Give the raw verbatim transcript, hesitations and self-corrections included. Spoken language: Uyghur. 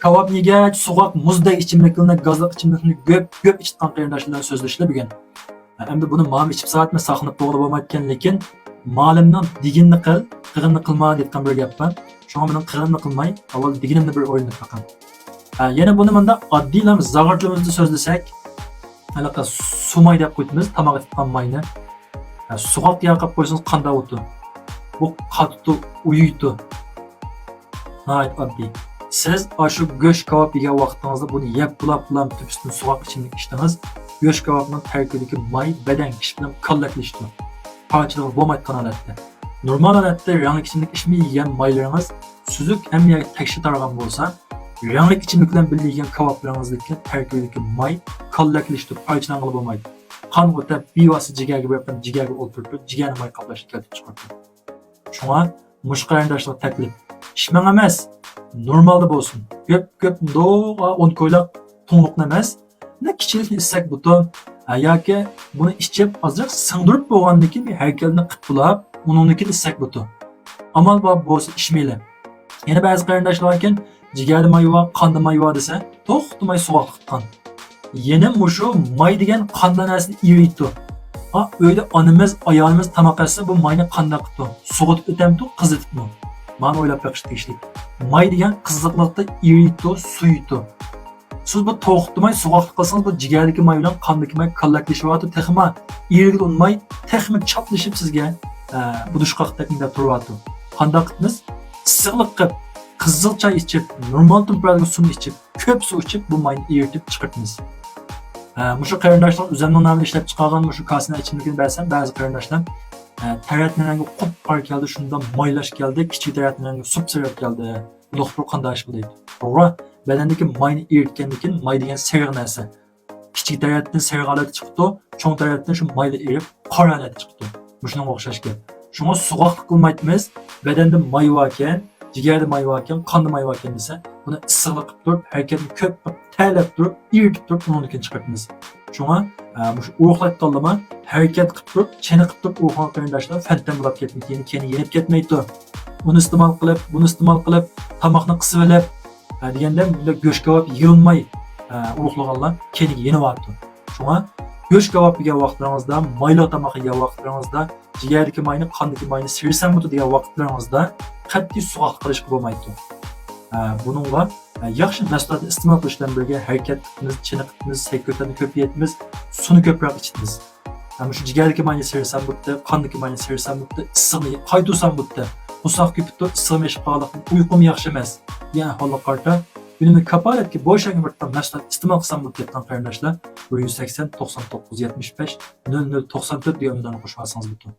كاۋاپنى يېگەچ سوغۇق مۇزدەك ئىچىملىكلەرنى، گازلىق ئىچىملىكلەرنى كۆپ كۆپ ئىچىدىغان قېرىنداشلار بىلەن سۆزلىشىلە بۈگۈن. ئەمدى بۇنى مانا ئىچىپ سائەتمۇ ساقلىنىپ بولغىلى بولمايدىكەن، لېكىن مالىمنىڭ دېگىنىنى قىل، قىلغىنىنى قىلما دەيدىغان بىر گەپ بار. شۇڭا مېنىڭ قىلغىنىمنى قىلماي، ئاۋۋال دېگىنىمنى بىر ئويلىنىپ بېقىڭ. ھە، يەنە بۇنى مۇنداق ئاددىيلا زاغرا تىلىمىزدا سۆزلىسەك، ھېلىقى سۇماي دەپ قويىمىز تاماق ئېتىدىغان ماينى. ھە، سوغۇق ياغ قىلىپ قويسىڭىز قانداق بولىدۇ؟ بۇ قاتتىق ئۇيۇيدۇ. ناھايىتى ئاددىي. سىز ئاشۇ گۆش كاۋاپ يېگەن ۋاقتىڭىزدا بۇنى يەپ بولۇپلا تۆپىسىدىن سوغۇق ئىچىملىك ئىچتىڭىز. گۆش كاۋاپنىڭ تەركىبىدىكى ماي بەدەن كىشى بىلەن كاللەكلىشىدۇ. پارچىلىغىلى بولمايدىغان ھالەتتە. نورمال ھالەتتە رەڭلىك ئىچىملىك ئىچمەي يېگەن مايلىرىڭىز سۈزۈك ھەممە يەرگە تەكشى تارىغان بولسا، رەڭلىك ئىچىملىك بىلەن بىللە يېگەن كاۋاپلىرىڭىزدىكى تەركىبىدىكى ماي كاللەكلىشىدۇ، پارچىلانغىلى بولمايدۇ. قانغا ئۆتۈپ، بىۋاسىتە جىگەرگە بېرىپ، جىگەرگە ئولتۇرۇپ، جىگەرنى ماي قاپلاشقا كەلتۈرۈپ چىقىرىدۇ. شۇڭا مۇشۇ قېرىنداشلارغا تەكلىپ. ئىچمەڭ ئەمەس، نورمالدا بولسۇن. كۆپ، كۆپ مۇنداق ئون كويلاق توڭلۇقنى ئەمەس، مۇنداق كىچىكلىكنى ئىچسەك بۇتۇ. ھە، ياكى بۇنى ئىچىپ، ئازراق سىڭدۈرۈپ بولغاندىن كېيىن بىر ھەرىكەتنى قىلىپ بولاپ، ئۇنىڭدىن كېيىن ئىچسەك بۇتۇ. ئامال بار بولسا ئىچمەيلى. يەنە بەزى قېرىنداشلار ئىكەن، جىگەردە ماي بار، قاندا ماي بار دېسە، توختىماي سوغۇقلۇق قان. يەنە مۇشۇ ماي دېگەن قانداق نەرسىنى ئېرىيتتى. ئا، ئۆيدە ئانىمىز، ئايالىمىز تاماق ئەتسە، بۇ ماينى قانداق قىپتۇ؟ سوغۇتۇپ ئۆتەمتۇ، قىزىتىپمۇ؟ مانا ئويلاپ بېقىش تېگىشلىك. ماي دېگەن قىزىقلىقتا ئېرىيتتى، سۇيۇيتتى. سىز بۇ توختىماي سوغۇقلۇق قىلسىڭىز، بۇ جىگەردىكى ماي بىلەن قاندىكى ماي كاللەكلىشىۋاتىدۇ، تېخىمۇ ئېرىگىلى ئۇنىماي، تېخىمۇ چاپلىشىپ سىزگە، ئە، بۇدۇشقاقتەك مۇنداق تۇرۇۋاتىدۇ. قانداق قىپمىز؟ ئىسسىقلىق قىپ، قىزىل چاي ئىچىپ، نورمال تېمپېراتۇرىدىكى سۇنى ئىچىپ، كۆپ سۇ ئىچىپ، بۇ ماينى ئېرىتىپ چىقىرتىمىز. ھە، مۇشۇ قېرىنداشلار ئۆزۈمنىڭ نامىدا ئىشلەپ چىقارغان مۇشۇ كاسىنە ئىچىملىكىنى بەرسەم، بەزى قېرىنداشلار، ھە، تەرەتنىڭ رەڭگى قۇپقارا كەلدى، شۇنداق مايلاش كەلدى، كىچىك تەرەتنىڭ رەڭگى سۇپسېرىق كەلدى. بۇنداق بولۇپ قانداق ئىش بولىدۇ؟ توغرا، بەدەندىكى ماينى ئېرىتكەندىن كېيىن ماي دېگەن سېرىق نەرسە. كىچىك تەرەتتىن سېرىق ھالەتتە چىقىدۇ، چوڭ تەرەتتىن شۇ مايلار ئېرىپ قارا ھالەتتە چىقىدۇ. مۇشۇنىڭغا ئوخشاش گەپ. شۇڭا سوغۇقلۇق قىلمايتىمىز، بەدەندە ماي باركەن، جىگەردە ماي باركەن، قاندا ماي باركەن دېسە، بۇنى ئىسسىقلىق قىلىپ تۇرۇپ، ھەرىكەتنى كۆپ قىلىپ، تەلەپ تۇرۇپ، ئېرىتىپ تۇرۇپ، ئۇنىڭدىن كېيىن چىقىرتىمىز. شۇڭا، ئە، مۇشۇ ئۇرۇقلايدىغانلىرىمۇ ھەرىكەت قىلىپ تۇرۇپ، چېنىقىپ تۇرۇپ ئۇرۇقلىغان قېرىنداشلار فەنتەن بولاپ كەتمەيدۇ، كېيىن، كېيىن يېنىپ كەتمەيدۇ. ئۇنى ئىستېمال قىلىپ، بۇنى ئىستېمال قىلىپ، تاماقنى قىسىۋېلىپ، ئە، دېگەندە بۇنداق گۆش كاۋاپ يېيىلماي، ئە، ئۇرۇقلىغانلار كېيىنگە يېنىۋاتىدۇ. شۇڭا گۆش كاۋاپ يېگەن ۋاقىتلىرىڭىزدا، مايلىق تاماق يېگەن ۋاقىتلىرىڭىزدا جىگەردىكى ماينى، قاندىكى ماينى سىرسان بۇتى دېگەن ۋاقىتلىرىڭىزدا قەتئىي سوغۇقلۇق قىلىشقا بولمايدۇ. ئە، بۇنىڭغا، ئە، ياخشى مەھسۇلاتنى ئىستېمال قىلىش بىلەن بىرگە ھەرىكەت قىپمىز، چېنىقىپمىز، سەي كۆتەرنى كۆپىيەتمىز، سۇنى كۆپرەك ئىچىمىز. ھەم شۇ جىگەردىكى ماينى سىرسان بۇتى، قاندىكى ماينى سىرسان بۇتى، ئىسسىقنى قايتۇرسان بۇتى. قورساق كۆپۈپ تۇرۇپ، ئىسسىقىم ئېشىپ قالغانلىقتىن ئۇيقۇم ياخشى ئەمەس دېگەن ئەھۋالغا قارىتا، ئۈنۈمى كاپالەتكە بوشانغان بىر تال مەھسۇلات ئىستېمال قىلسام بولۇپ كەتكەن قېرىنداشلار، بىر يۈز سەكسەن، توقسان توققۇز، يەتمىش بەش، نۆل نۆل توقسان تۆت دېگەن نومۇرنى قوشۇۋالسىڭىز بولىدۇ.